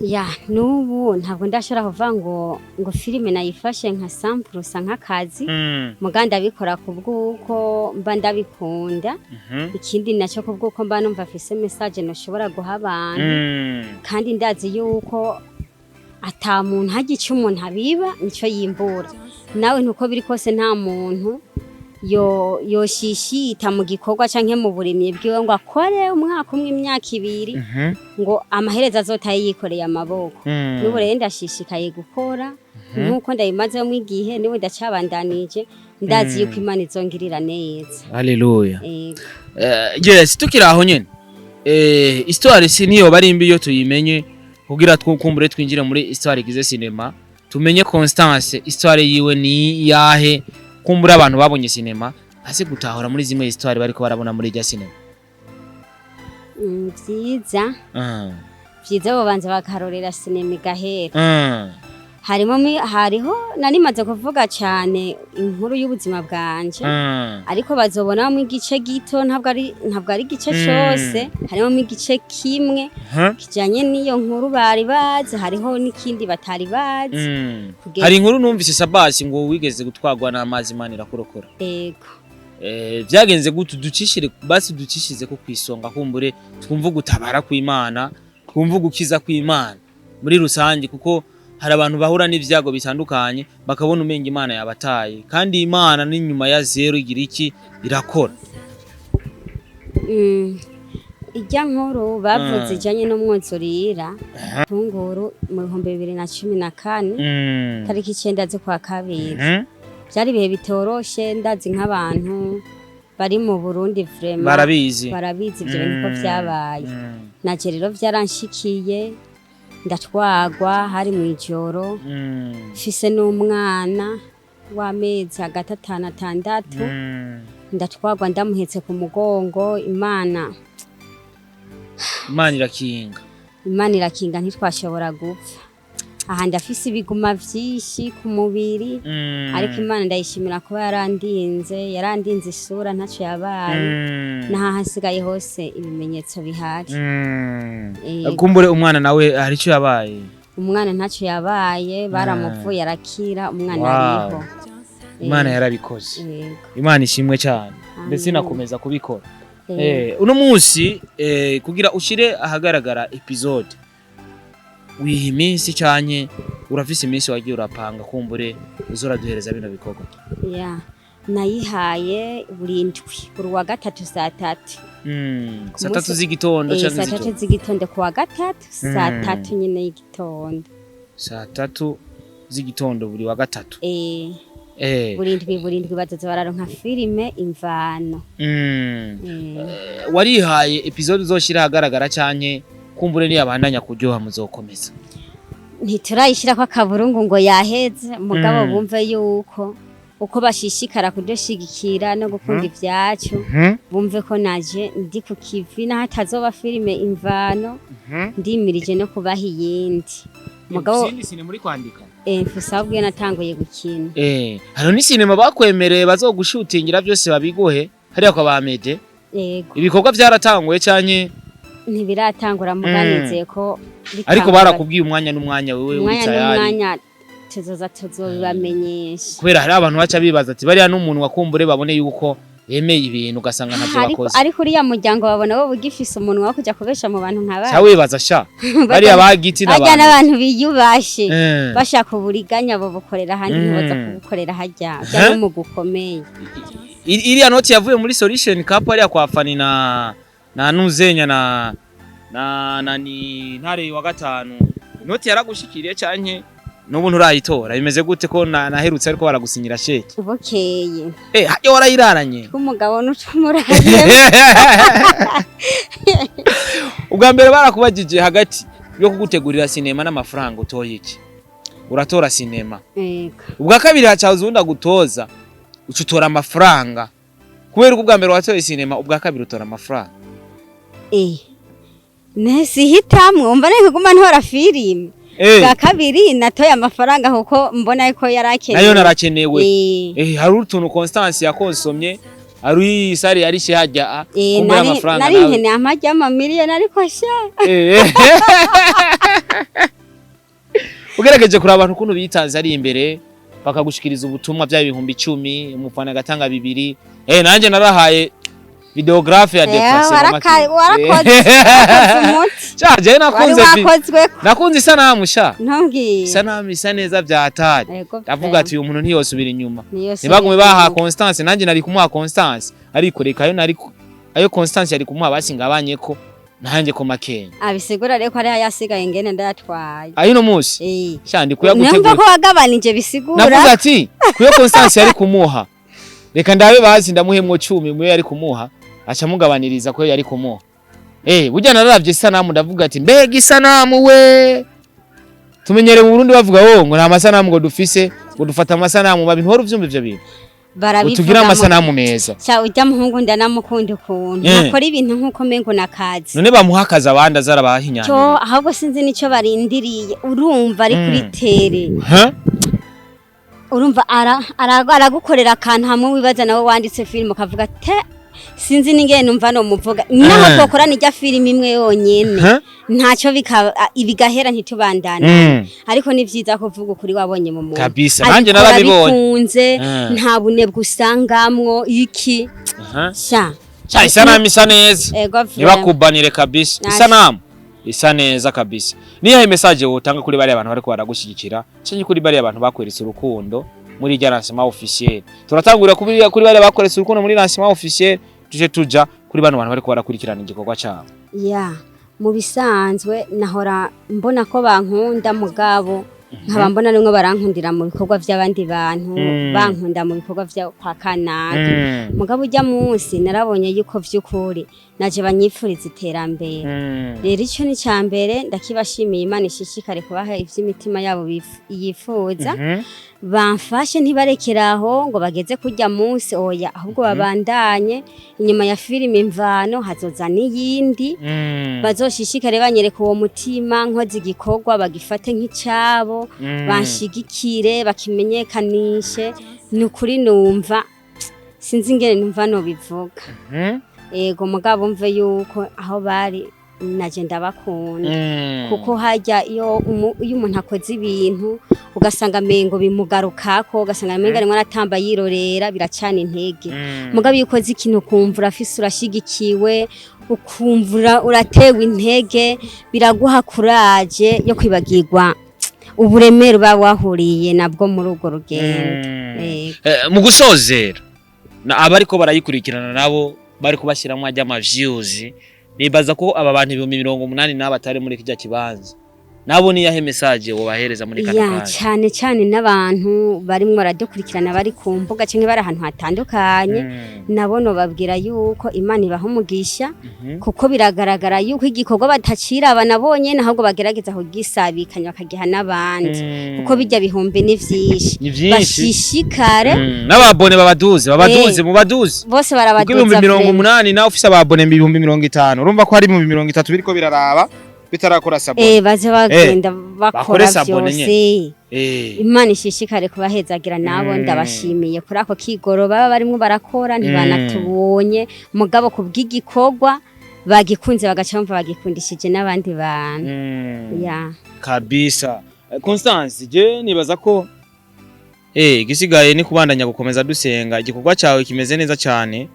Ya, n'ubu ntabwo ndashobora kuvuga ngo filime nayifashe nka 100% nk'akazi. Muga ndabikora ku bw'uko mba ndabikunda. Ikindi nacyo, ku bw'uko mba numva afise message nashobora guha abantu. Kandi ndazi yuko ata muntu hajya icyo umuntu abiba nicyo yimbura. Nawe ntuko biri kose, nta muntu yo yoshishita mu gikorwa canke mu burimyi bwiwe ngo akore umwaka umwe, imyaka 2, ngo amaherezo azotaye yikoreye amaboko. N'ubu rero ndashishikaye gukora nk'uko ndabimazemo igihe, n'ubu ndacabandanije, ndazi yuko Imana izongirira neza. Haleluya. Ego. Yes, tukiri aho nyene, histoire si niyo bari mbi iyo tuyimenye, kugira twukumbure twinjire muri histoire igize cinema, tumenye Constance histoire yiwe ni yahe, kumbura abantu babonye cinema hasi gutahura muri zimwe histoire bariko barabona muri rya cinema. Vyiza vyiza bobanza bakarorera sinema igahera. Harimo hariho narimaze kuvuga cyane inkuru y'ubuzima bwanje, ariko bazobonamo igice gito, ntabwo ari igice cyose, harimo igice kimwe kijanye n'iyo nkuru bari bazi, hariho n'ikindi batari bazi. Hari inkuru numvise, Sabasi, ngo wigeze gutwarwa n'amazi, Imana irakurokora. Ego. Vyagenze gute? Ducishire basi, ducishize ko kwisonga, kumbure twumva gutabara kw'Imana, twumva gukiza kw'Imana muri rusange, kuko hari abantu bahura n'ivyago bitandukanye bakabona umenga Imana yabataye, kandi Imana ni nyuma ya zero igira iki? Irakora. Ijya nkuru bavuze ijanye n'umwuzurira tunguru mu 2014, tariki 9 z'ukwa kabiri. Byari ibihe bitoroshe, ndazi nk'abantu bari mu Burundi vraiment barabizi. Barabizi ibyo bintu ko vyabaye. Naje rero vyaranshikiye, ndatwagwa, hari mu ijoro, mfise n'umwana w'amezi hagati 5 6. Ndatwagwa ndamuhetse ku mugongo. Imana Imana irakinga. Imana irakinga, ntitwashobora gupfa. Aha ndafise ibiguma vyinshi ku mubiri, ariko Imana ndayishimira kuba yarandinze, yarandinze isura ntaco yabaye, n'aho hasigaye hose ibimenyetso bihari. Kumbure umwana nawe hari icyo yabaye? Umwana ntacyo yabaye, baramuvuye arakira, umwana ariho. Imana yarabikoze. Yego. Imana ishimwe cyane, ndetse Amen. inakomeza kubikora. Uno munsi, kugira ushire ahagaragara episode, wiha iminsi canke urafise iminsi wagiye urapanga kumbure uzoraduhereza bino bikorwa? Ya, nayihaye buri ndwi, buri wa gatatu saa 3. Ku Saa 3 munsi- z'igitondo Eh, canke saa 3 z'ijoro? z'igitondo, ku wa gatatu saa 3 nyine y'igitondo. Saa 3 z'igitondo buri wa gatatu. Buri ndwi bazoza bararonka filime Imvano. Warihaye episode uzoshira ahagaragara canke kumbure niyabandanya kuryoha muzokomeza? Ntiturayishirako akaburungu ngo yaheze, mugabo bumve yuko uko bashishikara kudushigikira no gukunda ivyacu, bumve ko naje ndi ku kivi, naho atazoba filime Imvano, ndimirije no kubaha iyindi. Mugabo Izindi sinema uri kwandika? Mfise aho bwiye natanguye gukina. Hariho n'isinema bakwemereye bazogushutingira byose babiguhe hariya kwa ba Mede. Yego. Ibikorwa byaratanguye canke? Ntibiratangura, muganizeye ko Ariko bitangura. Barakubwiye umwanya n'umwanya, wewe uri Umwanya tayari? n'umwanya tuzoza tuzobibamenyesha. Kubera hari abantu baca bibaza ati bariya n'umuntu wakumbure babone yuko yemeye ibintu, ugasanga ntavyo Ariko bakoze. ariko uriya muryango babona bo bugifise umunwa wo kuja kubesha mu bantu nka Ca bariya. wibaza sha bariya bagiti Barya n'abantu n'abantu biyubashe. Bashaka uburiganya bo bukorera ahandi, ntiboza kubukorera harya bya n'umugwi ukomeye. Iriya noti yavuye muri Solution Cup hariya kwa Fani na Nuzenya na ni Ntare wa gatanu, inoti yaragushikiriye canke n'ubu nturayitora? Bimeze gute ko naherutse ariko baragusinyira sheke? Bukeye. Harya warayiraranye? Tw'umugabo n'ucumuraye. Ubwa mbere barakubajije hagati yo kugutegurira sinema n'amafaranga utoye iki, uratora sinema. Yego. Ubwa kabiri hacaza uwundi agutoza, uca utora amafaranga. Kubera ko ubwa mbere watoye sinema, ubwa kabiri utora amafaranga. Nese hitamwe umva nari kuguma ntora filime. Bwa kabiri natoye amafaranga kuko mbona ko yari akenewe. Nayo narakenewe. Eh. Hari utuntu Constance yakonsomye, hari sari yarishe hajya kumbura Nari amafaranga nari nawe. nkeneye amajya amamiliyoni ariko sha. Ugerageje kuraba abantu ukuntu bitanze ari imbere bakagushikiriza ubutumwa bya 10,000, umufana agatanga 2, nanjye narahaye vidéographe ya déplacement. Warakoze warakoze umuti. Sha je Wari nakunze wakozwe ko. Nakunze isanamu sha. Ntumbwiye. Isanamu isa neza byatari. Yego. Ndavuga ati uyu muntu ntiyosubira inyuma. Niyo. Ntibagume baha Constance, nanjye nari kumuha Constance, ariko reka ayo nari ayo Constance yari kumuha basi ngabanye ko nanjye ko makenya. Abisigura rero ko ari yasigaye ngene ndayatwaye. Ayo munsi sha ndi Numva kuyagutegura. ko wagabanije bisigura. Navuze ati kuyo Constance yari kumuha, reka ndabe bazi ndamuhemwo 10 muyo yari kumuha, aca mugabaniriza ko yari kumuha. Burya nararavye isanamu ndavuga ati mbega isanamu we. Tumenyere mu Burundi bavuga wo ngo nta masanamu ngo dufise, ngo dufata amasanamu mabi. Ntihora uvyumva ivyo bintu? Barabivuga. Utugira amasanamu meza. Sha ujya muhungu ndanamukunda ukuntu akora ibintu nkuko mengo nakazi. None bamuhakaza abandi Cyo. azarabahinyanya. Ahubwo sinzi nico barindiriye, urumva ari kuri tere. Huh? Urumva aragukorera akantu hamwe wibaza nawe wanditse filime ukavuga te sinzi n'ingene numva no muvuga naho twokorana ijya filime imwe yonyene. Huh? Ntacyo bigahera ntitubandane. Ariko ni vyiza kuvuga ukuri wabonye mu muntu. Kabisa, nanjye Abikora narabibonye. bikunze. Nta bunebwe usangamwo iki. Sha. Sha isanamu isa neza. Ego. Ntibakubanire kabisa. Nice. Isanamu isa neza kabisa. Niyahe message wotanga kuri bariya bantu bariko baragushyigikira canke kuri bariya bantu bakweretse urukundo muri rya lancement officiel? Turatangurira kuri bariya bakweretse urukundo muri lancement officiel, tuje tuja kuri bano bantu bariko barakurikirana igikorwa cabo. Ya, mu bisanzwe nahora mbona ko bankunda, mugabo nkaba mbona rimwe barankundira mu bikorwa by'abandi bantu, bankunda mu bikorwa vya kwa kanaka. Mugabo ujya munsi narabonye yuko vy'ukuri naje banyifuriza iterambere. Rero icyo ni cya mbere ndakibashimiye. Imana ishishikare kubaha ivy'imitima yabo yifuza. Bamfashe ntibarekere aho ngo bageze kurya munsi, oya, ahubwo babandanye. Inyuma ya filime Imvano hazoza n'iyindi. Bazoshishikare banyereka uwo mutima, nkoze igikorwa bagifate nk'icabo, banshigikire, bakimenyekanishe. Ni ukuri numva sinzi ingene numva nobivuga. Ego, mugabo mve yuko aho bari naje ndabakunda, kuko hajya iyo umuntu akoze ibintu ugasanga mengo bimugarukako, ugasanga mengo arimwo aratamba yirorera, biracana intege. Mugabo iyo ukoze ikintu ukumva urafise, urashigikiwe, ukumva uratewe intege, biraguha courage yo kwibagirwa uburemere uba wahuriye nabwo muri urwo rugendo. Yego. Mu gusozera, abariko barayikurikirana nabo bari kubashyiramo ajya ama views, nibaza ko aba bantu 80,000 n'aba batari muri kijya kibanza nabo, niyahe message wobahereza muri kano Ya, kanya? cyane cyane n'abantu barimwo baradukurikirana bari ku mbuga cyangwa bari ahantu hatandukanye, nabo nobabwira yuko Imana ibaha umugisha, kuko biragaragara yuko igikorwa bataciraba nabonye, ahubwo bagerageza kugisabikanya bakagiha n'abandi, kuko bijya bihumbi ni vyinshi. Ni vyinshi. Bashishikare. N'ababone babaduze, babaduze, mubaduze. Bose Kuko barabaduza ibihumbi mirongo vraiment. umunani nawe ufise ababone 50,000, urumva ko hari 30,000 biriko biraraba. Bitarakora s'abonner. Baze bagenda Bakore bakora s'abonner. vyose. Imana ishishikare kubahezagira nabo. Ndabashimiye kuri ako kigoro baba barimwo barakora. Ntibanatubonye, mugabo kubw'igikorwa bagikunze, bagaca bumva bagikundishije n'abandi bantu. Ya. Kabisa. Constance, je nibaza ko igisigaye ni kubandanya gukomeza dusenga. Igikorwa cyawe kimeze neza cyane,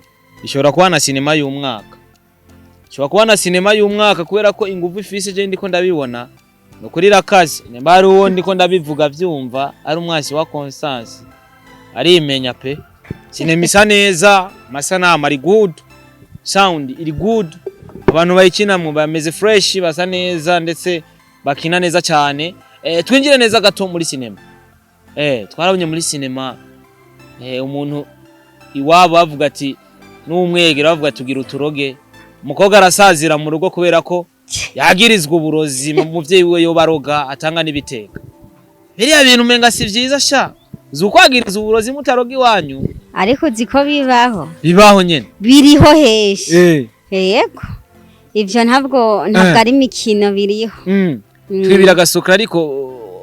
ishobora kuba na sinema y'umwaka, ishobora kuba na sinema y'umwaka, kubera ko ingufu ifise je ndiko ndabibona no kuri rakazi. Nimba ari uwo ndiko ndabivuga vyumva ari umwasi wa Constance, arimenya pe. Sinema isa neza, amasanamu ari good, sound iri good, abantu bayikinamwo bameze fresh, basa neza ndetse bakina neza cyane. Twinjire neza gato muri sinema. Twarabonye muri sinema umuntu iwabo bavuga ati n'umwegera, bavuga ati ugira uturoge. Umukobwa arasazira mu rugo kubera ko yagirizwa uburozi, umuvyeyi wiwe yoba aroga, atanga n'ibiteka. Biriya bintu umenga si vyiza sha, uzi ukwagiriza uburozi mutaroga iwanyu. Ariko uzi ko bibaho? Bibaho nyene. Biriho heshi. Yego, ivyo ntabwo ari imikino, biriho. Twe biragasuka, ariko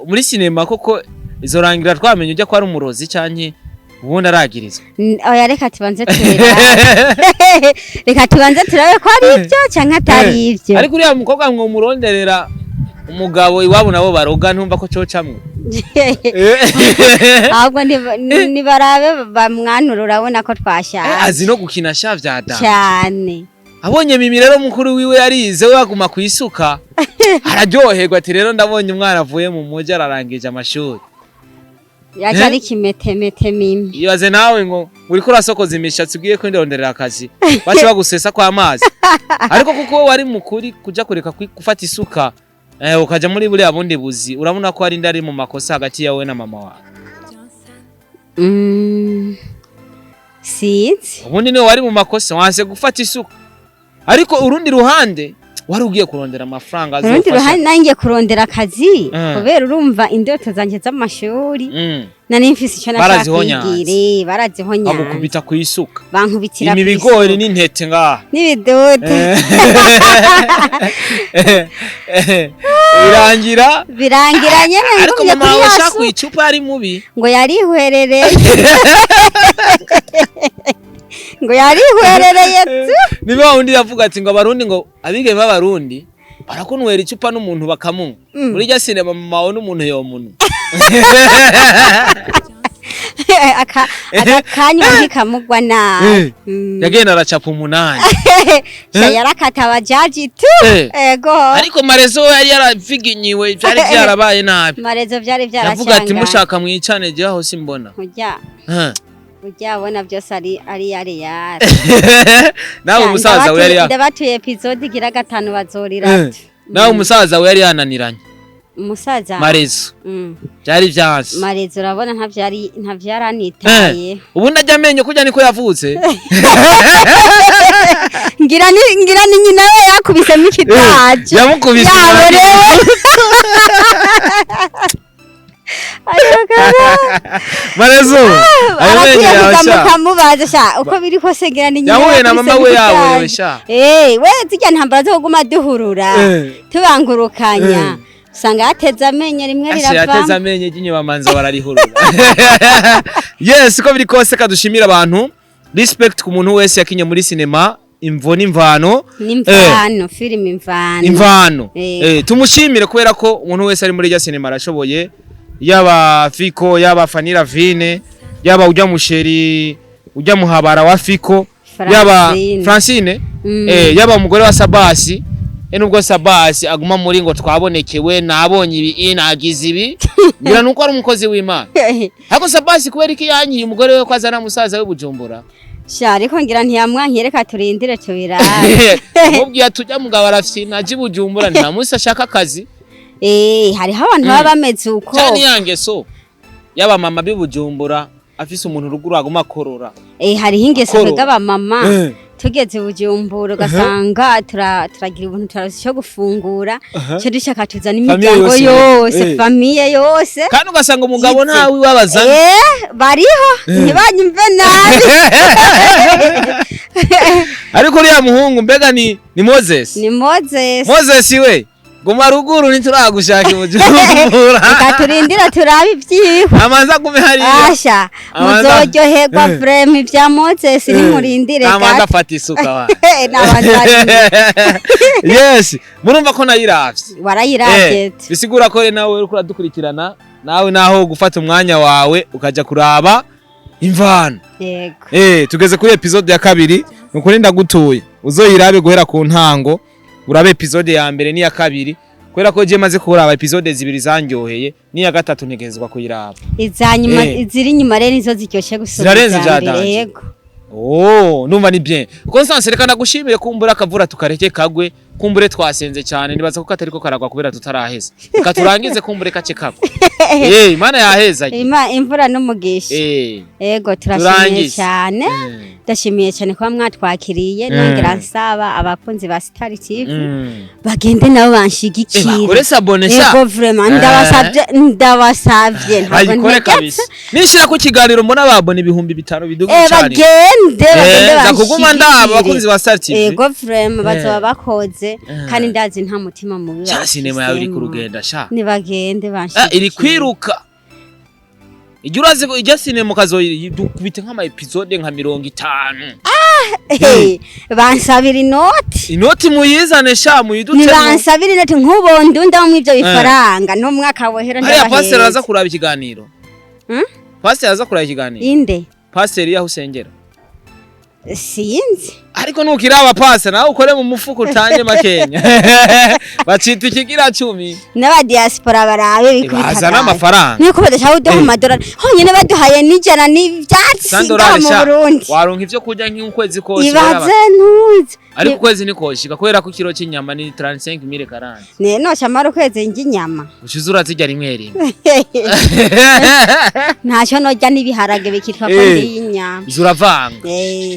muri sinema koko izorangira twamenye ujya ko ari umurozi canke ubundi aragirizwa. Oya, reka tubanze turabe, reka tubanze turabe ko ari ibyo canke atari ibyo. Ariko uriya mukobwa mwomuronderera umugabo iwabo nabo baroga, ntumva ko cocamwo. Ahubwo nibarabe bamwanura, urabona ko twashaje. Azi no gukina sha, vya da. Cyane. Abonye Mimi rero, mukuru wiwe yarize, we aguma kwisuka, araryoherwa ati rero ndabonye umwana avuye mu muji ararangije amashuri. Yaje ari kimetemete Mimi. Ibaze nawe ngo uriko urasokoza imishatsi ugiye kwindoronderera akazi, baca bagusesa kw'amazi. Ariko kuko wowe wari mukuri kuja kureka gufata isuka, ukaja muri buriya bundi buzi, urabona ko hari indi ari mu makosa hagati yawe na mama wawe. Sinzi. Ubundi niwe wari mu makosa, wanse gufata isuka, ariko urundi ruhande wari ugiye kurondera amafaranga Urundi azofasha. ruhande nanjye kurondera akazi, kubera urumva indoto zanje z'amashuri nari mfise icyo nashaka Barazihonyanze. kwigira, barazihonyanze. Bagukubita ku isuka. Bankubitira Imi ku bigori isuka. n'intete ngaha. N'ibidodo. Birangira Birangira nyene ariko ngumye mama kuri wawe ya shaka suka. icupa ari mubi. Ngo yarihwerereye, ngo yarihwerereye tu. Niba wundi yavuga ati ngo abarundi, ngo abigeme b'abarundi barakunywera icupa n'umuntu bakamunywa. Muri rya sinema mama wawe n'umuntu yomuntu. Aka kanywa ntikamugwa nabi. Yagenda aracapa 8. Sha, yarakata abajaji tu. Ego. Ariko marezo we yari yaraviginyiwe, byari byarabaye nabi. Marezo vyari Yavuga ati vyaracanga. Mushaka mwicane, je aho simbona. Ujya ujya abona byose ari yari yari. Nawe umusaza we yari Ndabatuye episode igira 5 bazorira. Nawe umusaza we yari yananiranye. Umusaza. Marezo byari byanse. Marezo urabona ntavyari ntavyaranitaye. Ubundi ajya amenyo kurya niko yavutse. Ngira ni nyina we yakubisemo ikitaje. Yamukubise. Yaborewe. Marezo ayo menyo Arakwiye yawe kuza sha. mukamubaza sha, uko biri kose ngira ni nyina Yahuye na mama yakubisemo we yaborewe ikitaje. sha. We zirya ntambara zo kuguma duhurura tubangurukanya, usanga yateze amenyo rimwe Asha, yateze rirava. amenyo ry'inyuma, manza bararihurura. Yes, uko biri kose kadushimira abantu, respect ku muntu wese yakinye muri sinema Imvo n'Imvano. N'imvano, filime Imvano. Imvano. Tumushimire kubera ko umuntu wese ari muri rya sinema arashoboye, yaba Fiko, yaba Fanira Vine, yaba ujya musheri ujya muhabara wa Fiko, yaba Francine. Francine, yaba umugore wa Sabasi. Nubwo Sabasi aguma muri ngo twabonekewe, nabonye ibi, nagize ibi, ngira nuko ari umukozi w'Imana. Ariko Sabasi kubera iki yanyiye umugore we ko azana musaza we Bujumbura? Sha, ariko ngira ntiyamwankiye, reka turindire tubirabe. Mubwiye tujya mugabo arafyina aje i Bujumbura, nta munsi ashaka akazi. Hariho abantu baba bameze uko. Cyane ya ngeso yaba mama b'i Bujumbura, afise umuntu ruguru aguma akorora. Hariho ingeso Akorora. bw'abamama. Tugeze i Bujumbura ugasanga turagira ubuntu, turabuze icyo gufungura, cyo dushaka tuzana Famille imiryango yose. yose, famille yose. Kandi ugasanga umugabo Yize. ntawe iwabaza. Bariho, ntibanyumve nabi. Ariko uriya muhungu mbega ni Moses? Ni Moses. Moses we. Guma ruguru, ntituragushaka i Bujumbura. Reka turindira turabe ibyiwe. Amanza agume hariya. Asha, Abanza- muzoryoherwa vraiment. Ibya Moses nimurindire Amanza gato. afata isuka wa. N'abantu bari Yes, murumva ko nayiravye. Warayiravye? Bisigura ko rero nawe uriko uradukurikirana, nawe naho gufata umwanya wawe ukaja kuraba Imvano. Yego. Tugeze kuri episode ya kabiri. Nukuri ndagutuye uzoyirabe guhera ku ntango, urabe episode ya mbere n'iya kabiri, kubera ko je maze kuraba episode zibiri zandyoheye, n'iya gatatu ntegerezwa kuyiraba. Izanyuma, iziri inyuma rero nizo ziryoshe gusumba Zirarenze. iza mbere. Vya danger. Yego. Oh, numva ni bien. Constance, reka ndagushimire. Kumbura akavura tukareke kagwe, kumbure twasenze cyane, nibaza ko katariko karagwa kubera tutaraheza. Reka turangize, kumbure kace kagwa. Imana yaheza. Imvura n'umugisha. Yego, turashimiye Turangize. cyane. Ndashimiye cyane kuba mwatwakiriye. Nongera nsaba abakunzi ba Star TV bagende nabo banshigikire. Bakore s'abonner sha. Yego, vraiment, ndabasabye, ndabasabye, ntabwo Bayikore ntegetse. kabisa. Nishira ku kiganiro mbona babona 5000 biduga cyane. Bagende, bagende Nza kuguma ndaba banshigikire. abakunzi ba Star TV. Yego, vraiment, bazoba bakoze kandi ndazi nta mutima mubi Sha, sinema yawe iri ku babifisemo. rugenda sha. Nibagende Ah, banshigikire. iri kwiruka. Ijya urazi ko ijya sinema ukazoyidukubite nk'ama episode nka 50. Bansabira inoti. Inoti muyizane sha, muyidutse. Nibansabira inoti nk'ubu ndundamo ivyo bifaranga n'umwaka wohera Hariya pasiteri araza ndabaheza. kuraba ikiganiro. Hmm? Pasiteri araza kuraba ikiganiro. Inde? Pasiteri yaho usengera. Sinzi. Ariko nukiraba pasi, nawe ukore mu mufuko utange makenya, bacita ikigira cumi. N'abadiaspora barabe bikubita. Bazana amafaranga. Niko badashaka kuduha amadolari honyine, baduhaye n'ijana n'ivyatsi ngaha Sandorari mu sha. Burundi. Waronka ivyo kurya nk'ukwezi kose. Ibaze ntuzi. Ariko ukwezi nikoshika kubera ko ikiro cy'inyama ni 35 mille 40. Ne noca mara ukwezi ndya inyama. Ushize urazirya rimwe rimwe. Ntacyo norya n'ibiharage bikitwa ko ndiye inyama. Uza uravanga.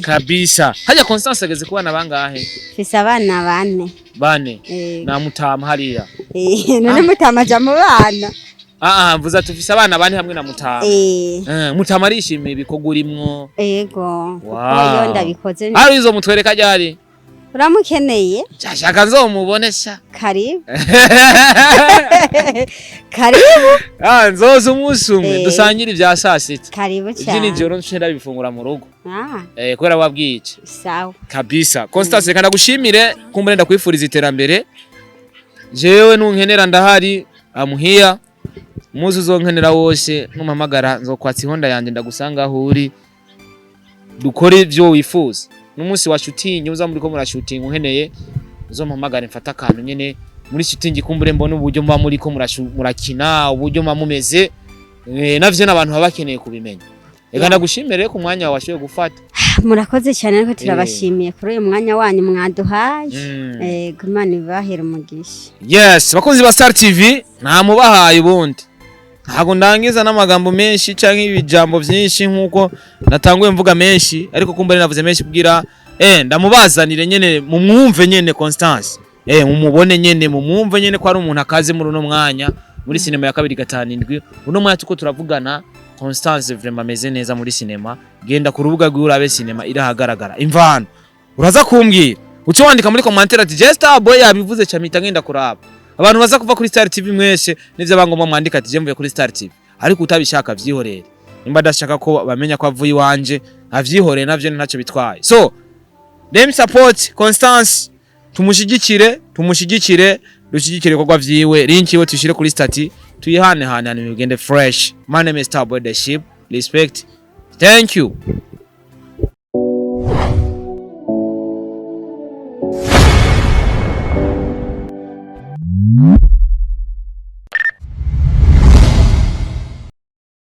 Kabisa. Hajya Constance ageze kubana bangahe? Mfise abana bane. Bane? Eh. Na mutama hariya? None mutama aja mu bana? Ah ah, mvuze ati ufise abana bane hamwe na mutama. Eh. Mutama arishimiye ibikorwa urimwo? Ego, kuko Wow. iyo ndabikoze. Hari izo mutwereka ryari? Uramukeneye? Shaka nzomubone sha. Karibu, karibu. Ah, nzoza umunsi umwe dusangire ibya saa sita. Karibu cyane. Iby'nijoro nce ndabifungura mu rugo. Ah. Kubera wabwiye. Sawa. Kabisa. Constance, reka ndagushimire, kumbure ndakwifuriza iterambere. Jewe nunkenera ndahari, amuhiya. Umunsi uzonkenera wose numpamagara, nzokwatsa ihonda yanjye ndagusanga aho uri. Dukore ivyo wifuza. N'umunsi wa shooting uza muri ko mura shooting unkeneye, uzompamagare mfata akantu nyene muri shooting, kumbure mbone uburyo muba muri ko murakina, uburyo muba mumeze. Navyo n'abantu baba bakeneye kubimenya. Reka ndagushimire ku mwanya wawe washoboye gufata. Murakoze cyane, ariko turabashimiye kuri uyu mwanya wanyu mwaduhaye. Ego, Imana ibahera umugisha. Yes, bakunzi ba Star TV, ntamubahaye ubundi. Ntabwo ndangiza n'amagambo menshi canke ibijambo vyinshi nkuko natanguye mvuga menshi, ariko kumba navuze menshi kugira ndamubazanire nyene mumwumve nyene Constance. Mumubone nyene, mumwumve nyene ko ari umuntu akaze muri uno mwanya muri sinema ya 257. Uno mwanya tuko turavugana, Constance vraiment ameze neza muri sinema. Genda ku rubuga rwiwe urabe sinema irahagaragara. Imvano. Uraza kumbwira. Uce wandika muri commentaire ati Jester Boy yabivuze, camita ngenda kuraba. Abantu baza kuva kuri Star TV mwese, nivyo bangomba mwandika ati je mvuye kuri Star TV. Ariko utabishaka vyihorere. Nimba adashaka ko bamenya ko avuye iwanje, avyihorere, navyo ntacyo bitwaye. So, let me support Constance, tumushigikire, tumushigikire, dushyigikire ibikorwa vyiwe. Link iwe tuyishire kuri status, tuyihane hane hane, bigende fresh. My name is Starboy the Ship. Respect. Thank you.